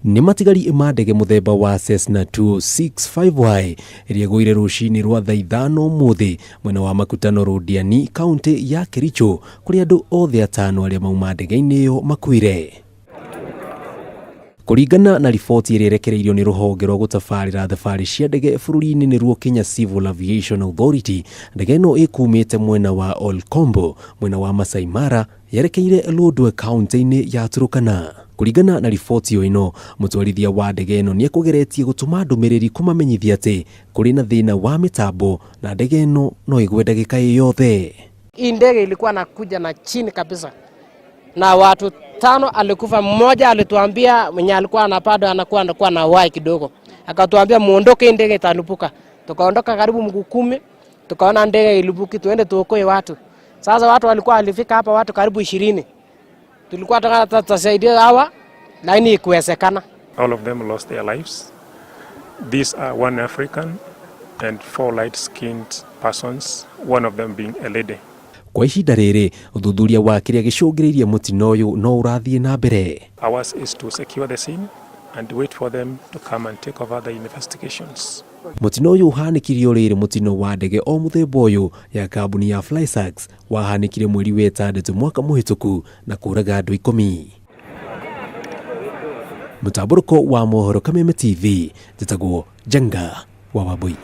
Nĩ matigari ma ndege mũthemba wa Cessna 265Y ĩrĩa ĩgũire rũcinĩ rwa thaa ithano ũmũthĩ mwena wa Makutano Londiani, kaũntĩ ya Kericho, kũrĩa andũ othe atano arĩa mauma ndege-inĩ ĩyo makuire. Kũringana na riboti ĩrĩa ĩrekereirio nĩ rũhonge rwa gũtabarĩra thabarĩ cia ndege bũrũri-inĩ nĩruo Kenya Civil Aviation Authority, ndege ĩno ĩkumĩte mwena wa Olkombo mwena wa Masai Mara yerekeire Lodwar kaunti-inĩ ya Turkana. Kũringana na riboti o ĩno, mũtwarithia wa ndege ĩno nĩekũgeretie gũtũma ndũmĩrĩri kũmamenyithia atĩ kũrĩ na thĩna wa mĩtambo na ndege ĩno no ĩgwe ndagĩka ĩ yothe. Hii ndege ilikuwa nakuja na chini kabisa na watu tano alikufa. Mmoja alituambia mwenye alikuwa na bado anakuwa na uhai kidogo, akatuambia muondoke, hii ndege italipuka. Tukaondoka karibu mguu 10, tukaona ndege ilipuki, tuende tuokoe watu. Sasa watu walikuwa walifika hapa watu karibu 20. Tulikuwa tunataka tutasaidia hawa, lakini ikuwezekana. All of them lost their lives. These are one African and 4 light-skinned persons, one of them being a lady. Kwa ihinda rĩrĩ, ũthuthuria wa kĩrĩa gĩcũngĩrĩirie mũtino ũyũ no ũrathiĩ na mbere. Ours is to secure the scene and wait for them to come and take over the investigations. Mũtino ũyũ ũhanĩkire o rĩrĩ mũtino wa ndege o mũthemba ũyũ ya kambuni ya FlySax wahanĩkire mweri wa ĩtandatũ mwaka mũhĩtũku na kũraga andũ 10. Mũtambũrũko wa mohoro Kameme TV, njĩtagwo Njenga wa Wambui.